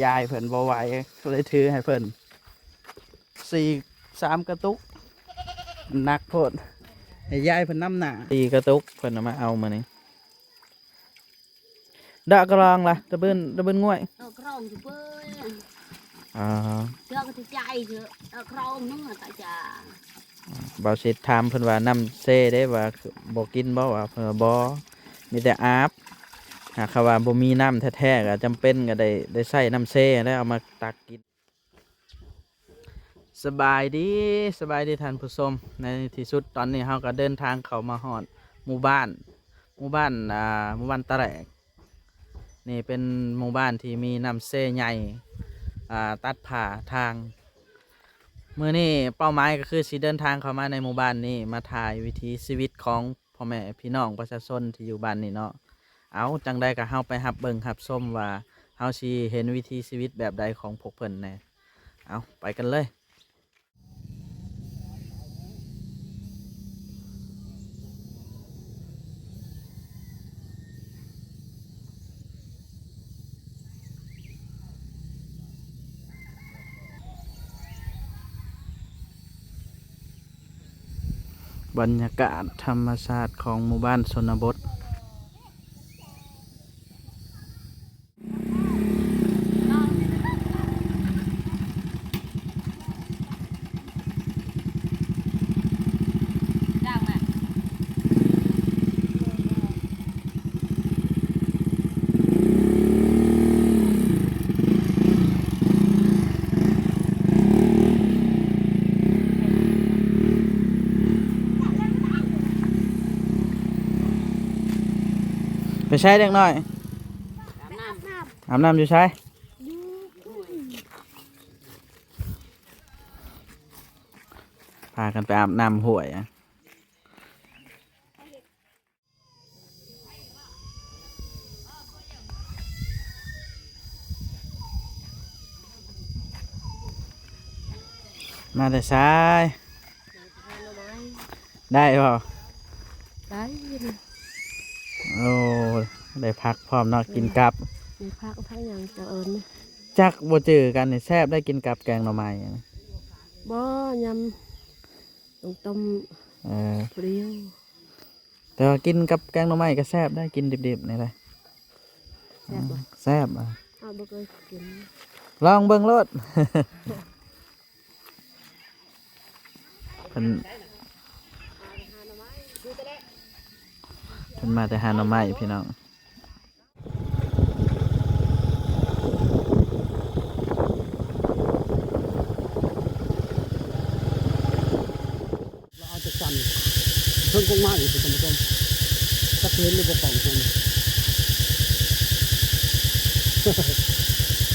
ຍາຍເພິ່ນບໍ່ໄຫວ ກໍເລີຍຖືໃຫ້ເພິ່ນສີ່ ສາມກະຕຸກ ໜັກໂພດ ໃຫ້ຍາຍເພິ່ນນຳໜ້າ ສີ່ກະຕຸກເພິ່ນເອົາມາເອົາມື້ນີ້. ດະກະລອງລະ ຕະບຶນ ຕະບຶນງວຍ ດະກະລອງຢູ່ເບີຍ ອໍ ເຈາະກະຕິໃຈເຈາະ ດະກະລອງເນາະຕາຈາ. ບ່າວສິດຖາມເພິ່ນວ່າ ນ້ຳເຊເດ້ ວ່າບໍ່ກິນບໍ່ ວ່າ ເພິ່ນວ່າບໍ່ ມີແຕ່ອາບ. ຫາກຄຳວ່າບໍ່ມີນ້ຳແທ້ໆ ກໍຈຳເປັນກໍໄດ້ ໄດ້ໃຊ້ນ້ຳເຊແລ້ວ ເອົາມາຕັກກິນ. ສະບາຍດີ ສະບາຍດີທ່ານຜູ້ຊົມ. ໃນທີ່ສຸດຕອນນີ້ເຮົາກໍເດີນທາງເຂົ້າມາຮອດໝູ່ບ້ານ ໝູ່ບ້ານ ອ່າ ໝູ່ບ້ານຕະແຫຼກ. ນີ້ເປັນໝູ່ບ້ານທີ່ມີນ້ຳເຊໃຫຍ່ ອ່າ ຕັດຜ່າທາງ. ມື້ນີ້ເປົ້າໝາຍກໍຄືຊິເດີນທາງເຂົ້າມາໃນໝູ່ບ້ານນີ້ ມາຖ່າຍວິຖີຊີວິດຂອງພໍ່ແມ່ພີ່ນ້ອງປະຊາຊົນທີ່ຢູ່ບ້ານນີ້ເນາະ. ເອົາ ຈັ່ງໃດກໍເຮົາໄປຮັບເບິ່ງຮັບຊົມວ່າ ເຮົາຊິເຫັນວິຖີຊີວິດແບບໃດຂອງພວກເພິ່ນແດ່. ເອົາ ໄປກັນເລີຍ. ບັນຍາກາດທຳມະຊາດຂອງໝູ່ບ້ານຊົນນະບົດ. ໄປໃສເດັກນ້ອຍ? ອາບນ້ຳ ອາບນ້ຳຢູ່ໃສ? ຢູ່ພຸ້ນ ພາກັນໄປອາບນ້ຳຫ້ວຍ. ມາແຕ່ໃສ? ໄດ້ບໍ່? ໄດ້. ໂອ້ ໄດ້ຜັກພ້ອມເນາະ ເອີ ກິນກັບ. ມີຜັກ ຜັກຫຍັງເຈົ້າເອີ້ນ? ຈັກ ບໍ່ຈື່ກັນນີ້. ແຊບໄດ໋ ກິນກັບແກງໜໍ່ໄມ້. ບໍ່ ຍຳ ຕ້ມ ເອີ ຜູ້ດຽວ. ແຕ່ວ່າກິນກັບແກງໜໍ່ໄມ້ກໍແຊບໄດ໋ ກິນດິບໆນີ້ໄດ໋. ແຊບບໍ່? ແຊບ. ເຮົາບໍ່ເຄີຍກິນ ລອງເບິ່ງໂລດ. ເພິ່ນ ເພິ່ນມາແຕ່ຫາໜໍ່ໄມ້ພີ່ນ້ອງ. ລາວເອົາຈັກຈັນເທິງກົງໄມ້ພຸ້ນທ່ານຜູ້ຊົມ ຈັກເຫັນຫຼືບໍ່ກ້ອງເພິ່ນ. ພ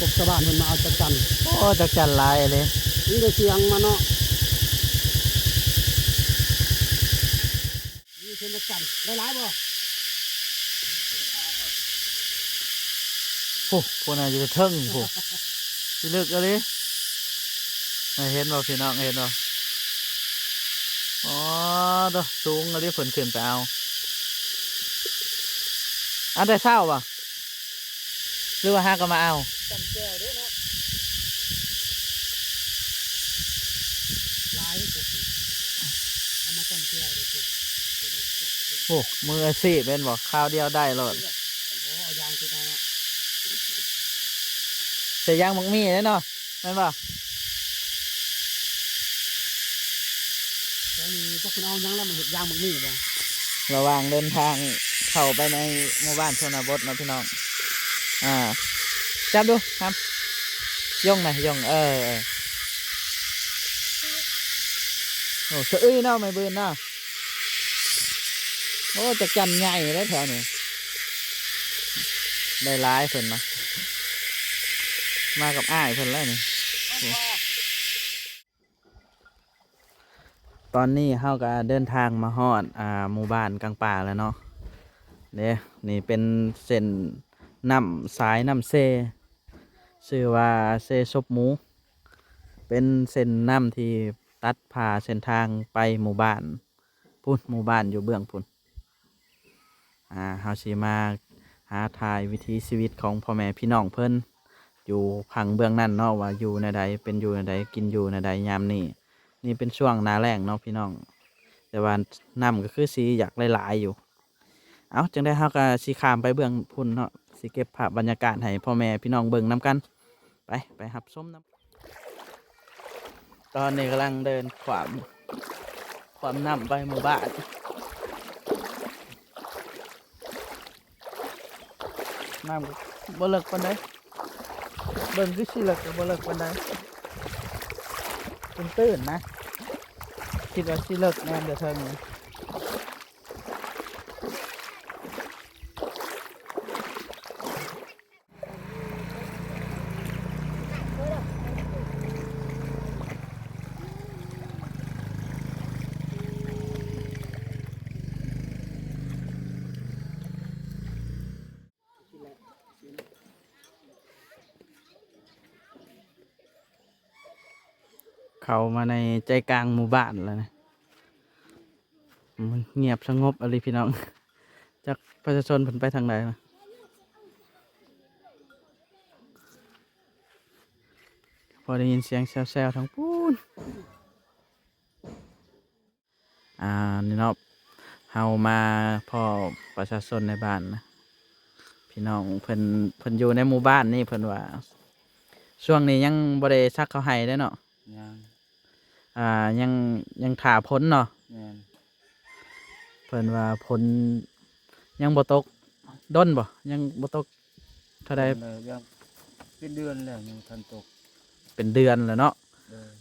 ວກຊາວບ້ານເພິ່ນມາເອົາຈັກຈັນ. ໂອ້ ຈັກຈັນຫຼາຍອີ່ຫຼີ. ມີແຕ່ສຽງມັນເນາະ. ມີເພິ່ນຈັກຈັນ ໄດ້ຫຼາຍບໍ່? ໂອ້ ພຸ້ນນະ ຢູ່ເທິງພຸ້ນ ຊິເລິກອີ່ຫຼີ. ເຫັນບໍ່ພີ່ນ້ອງ ເຫັນບໍ່? ອໍ ໂທ້ ສູງອີ່ຫຼີ ເພິ່ນຂຶ້ນໄປເອົາ. ເອົາແຕ່ເຊົ້າບໍ່? ຫຼືວ່າຫາກໍມາເອົາ? ຈ້ຳແຈ່ວເດ້ເນາະ ຫຼາຍພຸ້ນ ເອົາມາຈ້ຳແຈ່ວເດ້ພຸ້ນ. ໂອ້ ມືອາຊີບແມ່ນບໍ່? ຄາວດຽວໄດ້ໂລດ. ໂອ້ ເອົາຢາງສຸດເອົາເນາະ ໃສ່ຢາງໝາກມີ້ເດ້ເນາະ. ແມ່ນບໍ່? ແຖວນີ້ຈັກເພິ່ນເອົາຫຍັງແລ້ວມາເຮັດຢາງໝາກມີ້ບໍ່? ລະຫວ່າງເດີນທາງເຂົ້າໄປໃນໝູ່ບ້ານຊົນນະບົດເນາະພີ່ນ້ອງ. ອ່າ ຈັບດູ ຫຳ ຍົງນະ ຍົງ ເອີ ເອີ ໂອ້ ສະອຶຍເນາະ ໄມ້ບືນເນາະ. ໂອ້ ຈັກຈັນໃຫຍ່ເດ້ແຖວນີ້ ໄດ້ຫຼາຍເພິ່ນມາ ມາກັບອ້າຍເພິ່ນແລ້ວນີ້. ໂອ້ ຕອນນີ້ເຮົາກໍເດີນທາງມາຮອດ ອ່າ ໝູ່ບ້ານກາງປ່າແລ້ວເນາະ. ເດ້ ນີ້ເປັນເສັ້ນນ້ຳ ສາຍນ້ຳເຊ ຊື່ວ່າເຊສົບໝູ ເປັນເສັ້ນນ້ຳທີ່ຕັດຜ່າເສັ້ນທາງໄປໝູ່ບ້ານ. ພຸ້ນ ໝູ່ບ້ານຢູ່ເບື້ອງພຸ້ນ. ອ່າ ເຮົາຊິມາຫາຖ່າຍວິຖີຊີວິດຂອງພໍ່ແມ່ພີ່ນ້ອງເພິ່ນ. ຢູ່ຝັ່ງເບື້ອງນັ້ນເນາະ ວ່າຢູ່ແນວໃດ ເປັນຢູ່ແນວໃດ ກິນຢູ່ແນວໃດຍາມນີ້. ນີ້ເປັນຊ່ວງໜ້າແລ້ງເນາະພີ່ນ້ອງ ແຕ່ວ່ານ້ຳກໍຄືຊິຢາກຫຼາຍໆຢູ່. ເອົ້າ ຈັ່ງໃດເຮົາກໍຊິຂ້າມໄປເບື້ອງພຸ້ນເນາະ ຊິເກັບພາບບັນຍາກາດໃຫ້ພໍ່ແມ່ພີ່ນ້ອງເບິ່ງນຳກັນ. ໄປ ໄປຮັບຊົມນຳ. ຕອນນີ້ກຳລັງເດີນຂ້າມ ຂ້າມນ້ຳໄປໝູ່ບ້ານ. ນ້ຳບໍ່ເລິກປານໃດ ເບິ່ງຄືຊິເລິກ ກໍບໍ່ເລິກປານໃດ ຕື້ນໆນະ ຄິດວ່າຊິເລິກແນ່ນແຕ່ເທິງນີ້. ເຂົ້າມາໃນໃຈກາງໝູ່ບ້ານແລ້ວນະ. ມັນງຽບສະຫງົບອີ່ຫຼີພີ່ນ້ອງ ຈັກປະຊາຊົນເພິ່ນໄປທາງໃດນະ. ພໍໄດ້ຍິນສຽງແຊວໆທາງພຸ້ນ. ອ່າ ນີ້ເນາະ ເຮົາມາພໍ້ປະຊາຊົນໃນບ້ານນະ ພີ່ນ້ອງເພິ່ນ ເພິ່ນຢູ່ໃນໝູ່ບ້ານນີ້ ເພິ່ນວ່າຊ່ວງນີ້ຍັງບໍ່ໄດ້ສັກເຂົ້າໄຮ່ເດ້ເນາະ. ຍັງ ອ່າ ຍັງ ຍັງຖ້າຝົນເນາະ. ແມ່ນ ເພິ່ນວ່າຝົນຍັງບໍ່ຕົກດົນບໍ່? ຍັງບໍ່ຕົກເທົ່າໃດ? ເປັນເດືອນແລ້ວຍັງບໍ່ທັນຕົກ. ເປັນເດືອນແລ້ວເນາະ. ໂດຍ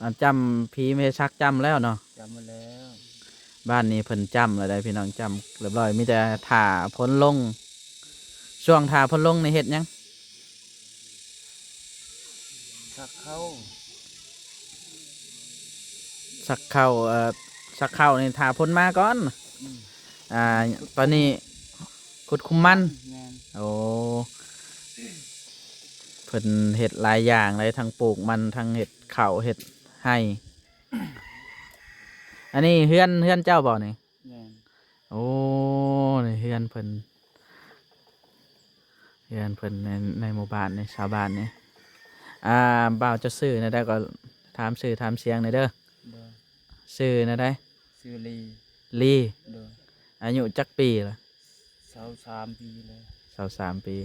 ອ່າ ຈ້ຳ ຜີແມ່ສັກຈ້ຳແລ້ວເນາະ. ຈ້ຳມາແລ້ວ ບ້ານນີ້ເພິ່ນຈ້ຳແລ້ວໄດ໋ພີ່ນ້ອງ ຈ້ຳຮຽບຮ້ອຍ ມີແຕ່ຖ້າຝົນລົງ. ຊ່ວງຖ້າຝົນລົງນີ້ເຮັດຫຍັງ? ສັກເຂົ້າ ສັກເຂົ້າ ເອີ ສັກເຂົ້ານີ້ຖ້າຝົນມາກ່ອນ. ອືມ ອ່າ ຕອນນີ້ຂຸດຂຸມມັນ. ແມ່ນ ໂອ້ ເພິ່ນເຮັດຫຼາຍຢ່າງເລີຍ ທັງປູກມັນ ທັງເຮັດເຂົ້າ ເຮັດໄຮ່. ອັນນີ້ເຮືອນ ເຮືອນເຈົ້າບໍ່ນີ້? ແມ່ນ ໂອ້ ນີ້ເຮືອນເພິ່ນ ເຮືອນເພິ່ນໃນ ໃນໝູ່ບ້ານນີ້ ຊາວບ້ານນີ້. ອ່າ ບ່າວ ເຈົ້າຊື່ແນວໃດກໍຖາມຊື່ຖາມສຽງແດ່ເດີ. ໂດຍ ຊື່ແນວໃດ? ຊື່ລີ. ລີ. ໂດຍ ອາຍຸຈັກປີລະ? ຊາວສາມປີແລ້ວ. ຊາວສາມປີ.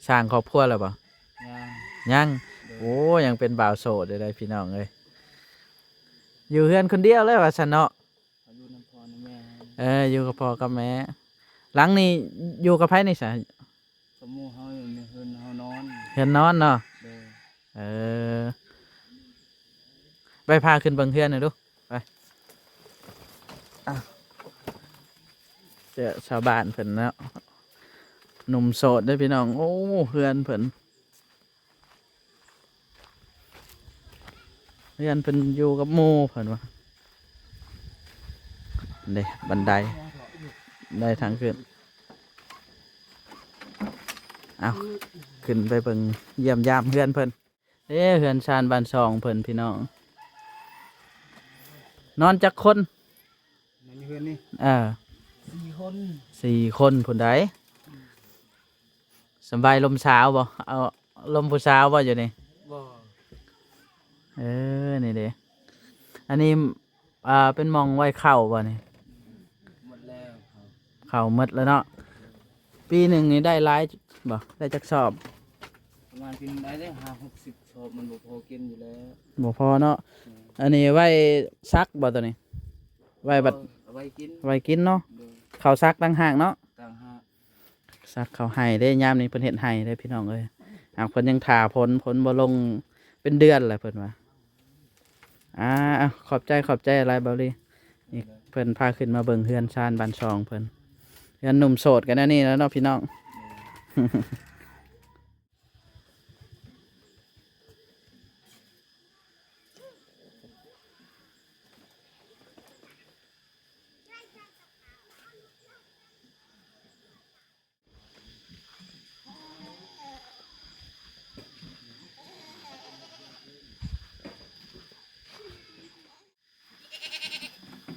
ສ້າງຄອບຄົວແລ້ວບໍ່? ຍັງ. ຍັງ? ໂດຍ ໂອ້ ຍັງເປັນບ່າວໂສດຢູ່ເດ້ພີ່ນ້ອງເອີຍ. ຢູ່ເຮືອນຄົນດຽວເລີຍວ່າຊັ້ນເນາະ. ຢູ່ນຳພໍ່ນຳແມ່. ເອີ ຢູ່ກັບພໍ່ກັບແມ່. ຫຼັງນີ້ຢູ່ກັບໃຜນີ້ຊະ? ກັບໝູ່ເຮົາ ຢູ່ໃນເຮືອນເຮົານອນ. ເຮືອນນອນເນາະ. ໂດຍ ເອີ ໄປພາຂຶ້ນເບິ່ງເຮືອນໜ່ອຍດູ ໄປ. ເຈົ້າ ຊາວບ້ານເພິ່ນເນາະ ໜຸ່ມໂສດເດ້ພີ່ນ້ອງ. ໂອ້ ເຮືອນເພິ່ນ ເຮືອນເພິ່ນຢູ່ກັບໝູ່ເພິ່ນວ່າ. ເດ້ ບັນໄດ ໄດ້ທາງຂຶ້ນ. ເອົາ ຂຶ້ນໄປເບິ່ງຢ້ຽມຢາມເຮືອນເພິ່ນ. ເດ້ ເຮືອນຊານບ້ານຊ່ອງເພິ່ນພີ່ນ້ອງ. ນອນຈັກຄົນ? ໃນເຮືອນນີ້ ເອີ ສີ່ຄົນ. ສີ່ຄົນພຸ້ນໃດ. ສຳບາຍລົມສາວບໍ່? ເອົາລົມຜູ້ສາວບໍ່ຢູ່ນີ້? ບໍ່. ເອີ ນີ້ເດ້ ອັນນີ້ ອ່າ ເປັນໝ່ອງໄວ້ເຂົ້າບໍ່ນີ້? ໝົດແລ້ວ ເຂົ້າໝົດແລ້ວເນາະ. ປີໜຶ່ງນີ້ໄດ້ຫຼາຍບໍ່? ໄດ້ຈັກສອບ? ປະມານປີໜຶ່ງໄດ້ ໄດ້ຫ້າຫົກສິບສອບ ມັນບໍ່ພໍກິນຢູ່ແລ້ວ. ບໍ່ພໍເນາະ. ແມ່ນ. ອັນນີ້ໄວ້ສັກບໍ່ໂຕນີ້? ໄວ້ບັດ ເອົາໄວ້ກິນ ໄວ້ກິນເນາະ. ໂດຍ. ເຂົ້າສັກຕ່າງຫາກເນາະ? ຕ່າງຫາກ. ສັກເຂົ້າໄຮ່ເດ້ ຍາມນີ້ເພິ່ນເຮັດໄຮ່ເດ້ພີ່ນ້ອງເອີຍ. ຫາກເພິ່ນຍັງຖ້າຝົນ ຝົນບໍ່ລົງເປັນເດືອນແລ້ວເພິ່ນວ່າ. ອ່າ ຂອບໃຈ ຂອບໃຈຫຼາຍ ເບົາລີ. ນີ້ເພິ່ນພາຂຶ້ນມາເບິ່ງເຮືອນຊານບ້ານຊ່ອງເພິ່ນ. ເຮືອນໜຸ່ມໂສດກໍແນວນີ້ແຫຼະເນາະພີ່ນ້ອງ.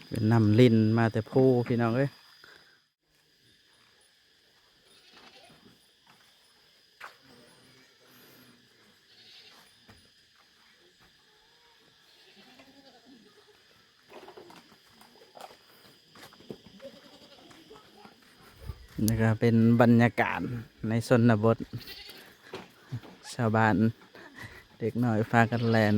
ເປັນນ້ຳລິນມາແຕ່ພູພີ່ນ້ອງເອີຍ. ນີ້ກໍເປັນບັນຍາກາດໃນຊົນນະບົດ ຊາວບ້ານເດັກນ້ອຍພາກັນແລ່ນ.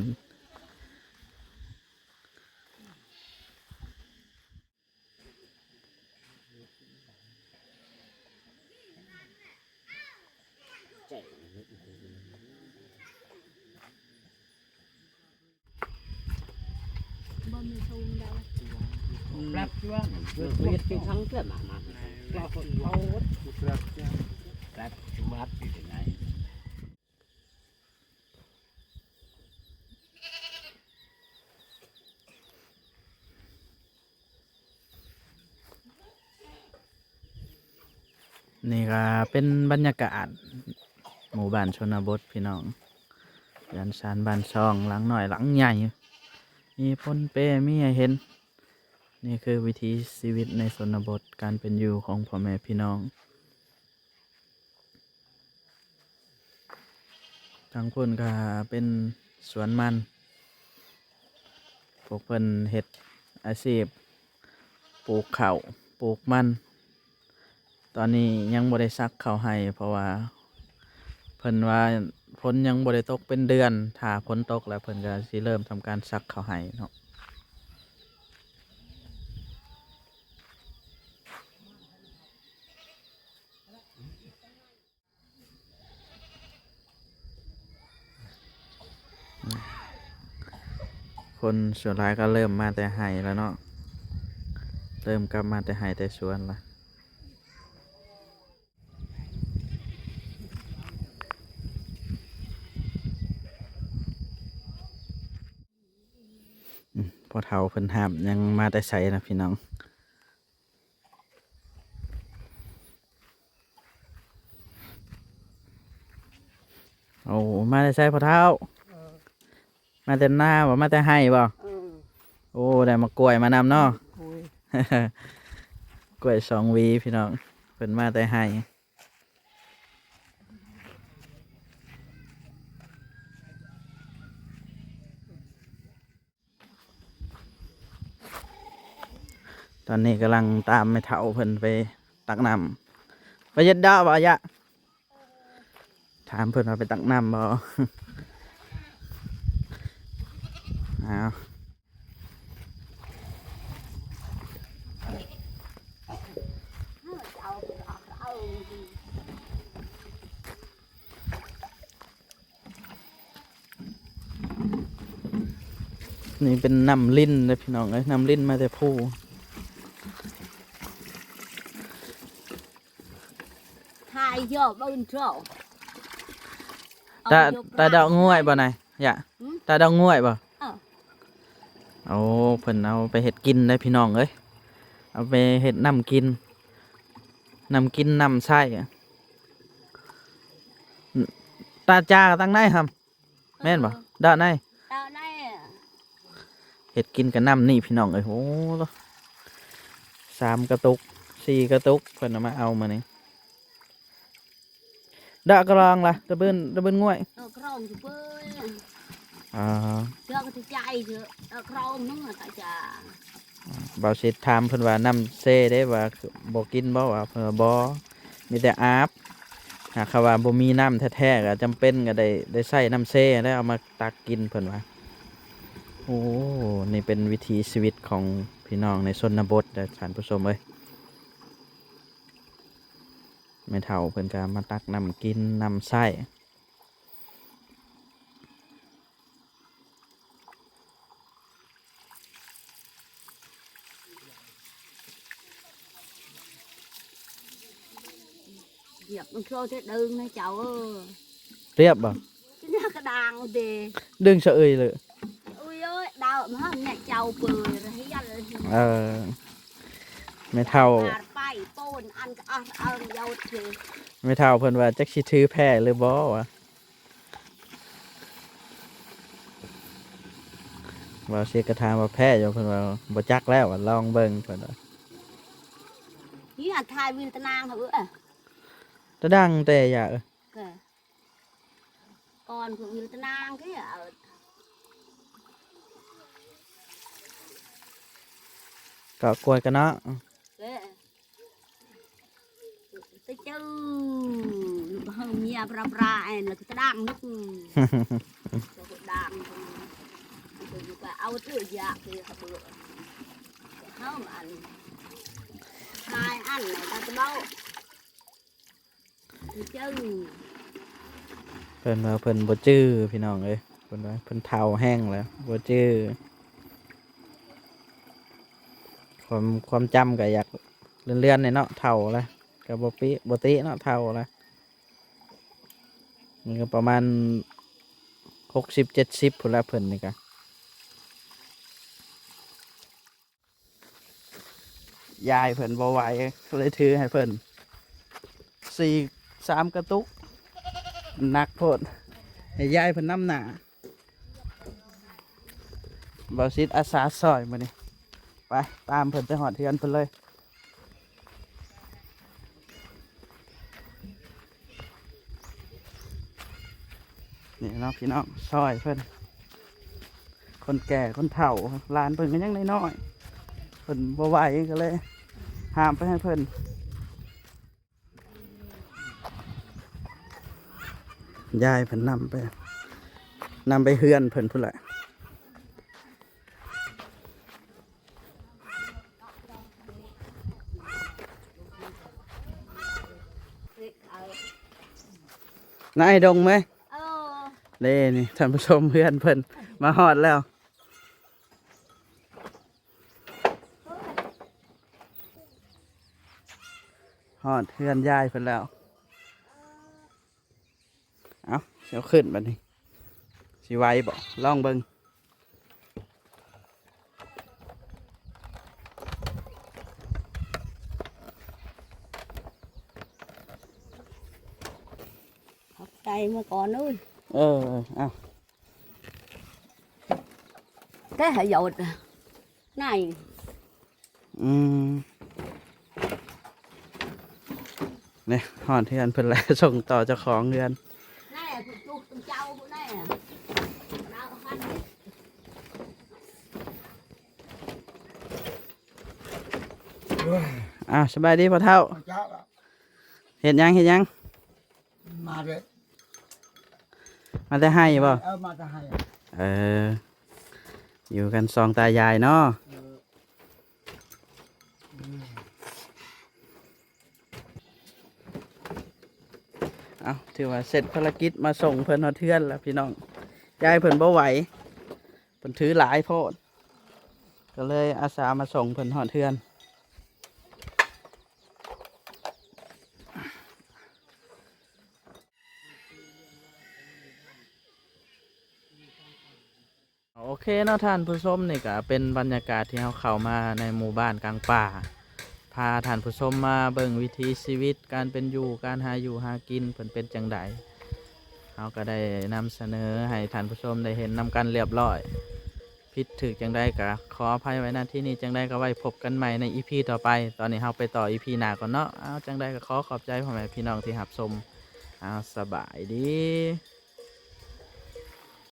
ນີ້ກໍເປັນບັນຍາກາດໝູ່ບ້ານຊົນນະບົດພີ່ນ້ອງ, ເຮືອນຊານບ້ານຊ່ອງ ຫຼັງນ້ອຍຫຼັງໃຫຍ່ ມີໂພນເປ ມີໃຫ້ເຫັນ. ນີ້ຄືວິຖີຊີວິດໃນຊົນນະບົດ ການເປັນຢູ່ຂອງພໍ່ແມ່ພີ່ນ້ອງ. ທາງພຸ້ນກໍເປັນສວນມັນ ພວກເພິ່ນເຮັດອາຊີບປູກເຂົ້າ ປູກມັນ. ຕອນນີ້ຍັງບໍ່ໄດ້ສັກເຂົ້າໄຮ່ ເພາະວ່າເພິ່ນວ່າຝົນຍັງບໍ່ໄດ້ຕົກເປັນເດືອນ, ຖ້າຝົນຕົກແລ້ວເພິ່ນກໍຊິເລີ່ມທຳການສັກເຂົ້າໄຮ່ເນາະ. ຄົນສ່ວນຫຼາຍກໍເລີ່ມມາແຕ່ໄຮ່ແລ້ວເນາະ, ເລີ່ມກັບມາແຕ່ໄຮ່ແຕ່ສວນລະ. ອືມ ພໍ່ເຖົ້າເພິ່ນຫາບຫຍັງມາແຕ່ໃສນະພີ່ນ້ອງ? ໂອ້ ມາແຕ່ໃສພໍ່ເຖົ້າ? ເອີ ມາແຕ່ນາບໍ່? ມາແຕ່ໄຮ່ບໍ່? ເອີ ໂອ້ ໄດ້ໝາກກ້ວຍມານຳເນາະ. ກ້ວຍ ກ້ວຍສອງຫວີພີ່ນ້ອງ, ເພິ່ນມາແຕ່ໄຮ່. ຕອນນີ້ກຳລັງຕາມແມ່ເຖົ້າເພິ່ນໄປຕັກນ້ຳ. ໄປເຮັດດອກບໍ່ຍະ? ຖາມເພິ່ນວ່າໄປຕັກນ້ຳບໍ່? ອ້າວ. ນີ້ເປັນນ້ຳລິນເດ້ພີ່ນ້ອງເອີຍ, ນ້ຳລິນມາແຕ່ພູ. ຕາ ຕາດອກງ່ວຍບໍ່ນາຍ? ຢະ ຫືມ? ຕາດອກງ່ວຍບໍ່? ເອີ ໂອ້ ເພິ່ນເອົາໄປເຮັດກິນໄດ໋ພີ່ນ້ອງເອີຍ, ເອົາໄປເຮັດນ້ຳກິນ ນ້ຳກິນນ້ຳໃຊ້. ຕາຈາຕັງໃນຫຳ ແມ່ນບໍ່? ເອີ ດາໃນ ດາໃນ. ເຮັດກິນກັບນ້ຳນີ້ພີ່ນ້ອງເອີຍ. ໂອ້ ສາມກະຕຸກ ສີ່ກະຕຸກ ເພິ່ນເອົາມາເອົາມື້ນີ້. ດະກະລອງລະ ຕະບືນ ຕະບືນງ່ວຍ ດະກະລອງຢູ່ເປີຍ. ອໍ ດະກະຈາຍເດີ ດະກະລອງນັ້ນຕາຈາ. ບ່າວສິດຖາມເພິ່ນວ່ານ້ຳເຊເດ້ ວ່າບໍ່ກິນບໍ່ ວ່າ ເພິ່ນວ່າບໍ່ ມີແຕ່ອາບ. ຫາກຄຳວ່າບໍ່ມີນ້ຳແທ້ໆ ກໍຈຳເປັນກໍໄດ້ ໄດ້ໃຊ້ນ້ຳເຊແລ້ວເອົາມາຕັກກິນ ເພິ່ນວ່າ. ໂອ້ ນີ້ເປັນວິຖີຊີວິດຂອງພີ່ນ້ອງໃນຊົນນະບົດເດີທ່ານຜູ້ຊົມເອີຍ. ແມ່ເຖົ້າເພິ່ນກໍມາຕັກນ້ຳກິນນ້ຳໃຊ້. ຮຽບມັນໂຊແຕ່ດຶງນະເຈົ້າເອີຍ. ຮຽບບໍ່? ກິນກະດາງເດ ດຶງສະເອີຍເລີຍ. ອຸ້ຍເອີຍ ດາວມາແມ່ເຈົ້າເປີຍຮຽນ. ເອີ ແມ່ເຖົ້າ ອາໄປໂປນອັນກະອາເອົາເຍົດເດ. ແມ່ເຖົ້າເພິ່ນວ່າຈັກຊິຖືແພ້ຫຼືບໍ່ວະ. ບ່າວສິດກໍຖາມວ່າແພ້ຢູ່ ເພິ່ນວ່າບໍ່ຈັກແລ້ວ ວ່າລອງເບິ່ງ ເພິ່ນວ່າ. ນີ້ອາຖ່າຍວິນຕະນາງເອີ ຕະດັງແຕ່ຢາເອີ. ກະ ກ່ອນຜູ້ວິນຕະນາງເດ້ ເອົາ ກໍກວດກັນເນາະ. ເອີ. ໄປເຈີ ເຮົາເມຍປຣາປຣາແອນລະກະດາງນຶກ ກະດາງ ກະເອົາເຕີຢາກເອົາເຕີເຮົາອັນ ຂາຍອັນລະກະເບົາ ໄປເຈີ ເພິ່ນວ່າເພິ່ນບໍ່ຈື່ພີ່ນ້ອງເອີຍ ເພິ່ນວ່າເພິ່ນເຖົ້າແຮງແລ້ວບໍ່ຈື່ ຄວາມ ຄວາມຈຳກະຢາກເລື່ອນໆແດ່ເນາະ ເຖົ້າແລ້ວ ກະບໍ່ເປະ ບໍ່ເຕະເນາະ ເຖົ້າແລ້ວ ມັນກະປະມານຫົກສິບເຈັດສິບພຸ້ນລະ ເພິ່ນນີ້ກະ ຍາຍເພິ່ນບໍ່ໄຫວ ກະເລີຍຖືໃຫ້ເພິ່ນສີ່ ສາມກະຕຸກ ໜັກໂພດ ໃຫ້ຍາຍເພິ່ນນຳໜ້າ ບ່າວສິດອາສາຊ່ອຍມື້ນີ້ ໄປ ຕາມເພິ່ນໄປຮອດເຮືອນເພິ່ນເລີຍ. ນີ້ເນາະພີ່ນ້ອງ ຊ່ອຍເພິ່ນ ຄົນແກ່ຄົນເຖົ້າ ຫຼານເພິ່ນກະຍັງນ້ອຍໆ ເພິ່ນບໍ່ໄຫວ ກະເລີຍຫາມໄປໃຫ້ເພິ່ນ ຍາຍເພິ່ນນຳໄປ ນຳໄປເຮືອນເພິ່ນພຸ້ນແຫຼະ. ນາຍດົງເມຍ ເອີ ເດ້ນີ້ ທ່ານຜູ້ຊົມ ເຮືອນເພິ່ນມາຮອດແລ້ວ ຮອດເຮືອນຍາຍເພິ່ນແລ້ວ. ເອົາ ຊິເອົາຂຶ້ນບາດນີ້ ຊິໄຫວບໍ່ ລອງເບິ່ງ ຂອບໃຈເມື່ອກ່ອນເອີຍ ເອີ ເອົາ ແກໃຫ້ຢອດ ນາຍ ອືມ ນີ້ ຮອດເຮືອນເພິ່ນແລ້ວ ສົ່ງຕໍ່ເຈົ້າຂອງເຮືອນ ແນ່ ຜູ້ ຜູ້ເຈົ້າຜູ້ແນ່ ລາວພັນ ອ້າວ ສະບາຍດີພໍ່ເຖົ້າ ເຈົ້າ ເຮັດຫຍັງ ເຮັດຫຍັງ? ມາເດ້ ມາແຕ່ໄຮ່ບໍ່? ເອີ ມາແຕ່ໄຮ່ ເອີ ຢູ່ກັນສອງຕາຍາຍເນາະ ເອີ ເອົາ ຖືວ່າເສັດພາລະກິດ ມາສົ່ງເພິ່ນຮອດເຮືອນແລ້ວພີ່ນ້ອງ ຍາຍເພິ່ນບໍ່ໄຫວ ເພິ່ນຖືຫຼາຍໂພດ ກະເລີຍອາສາມາສົ່ງເພິ່ນຮອດເຮືອນ. ໂອເຄເນາະທ່ານຜູ້ຊົມ ນີ້ກະເປັນບັນຍາກາດທີ່ເຮົາເຂົ້າມາໃນໝູ່ບ້ານກາງປ່າ ພາທ່ານຜູ້ຊົມມາເບິ່ງວິຖີຊີວິດ ການເປັນຢູ່ ການຫາຢູ່ຫາກິນເພິ່ນເປັນຈັ່ງໃດ ເຮົາກະໄດ້ນຳສະເໜີໃຫ້ທ່ານຜູ້ຊົມໄດ້ເຫັນນຳກັນລຽບລ້ອຍ. ຜິດຖືກຈັ່ງໃດກະຂໍອະໄພໄວ້ ນະ ທີ່ນີ້ຈັ່ງໃດກະໄວ້ພົບກັນໃໝ່ໃນອີພີຕໍ່ໄປ ຕອນນີ້ເຮົາໄປຕໍ່ອີພີໜ້າກ່ອນເນາະ ເອົາ ຈັ່ງໃດກະຂໍຂອບໃຈພໍ່ແມ່ພີ່ນ້ອງທີ່ຮັບຊົມ ເອົາ ສະບາຍດີ.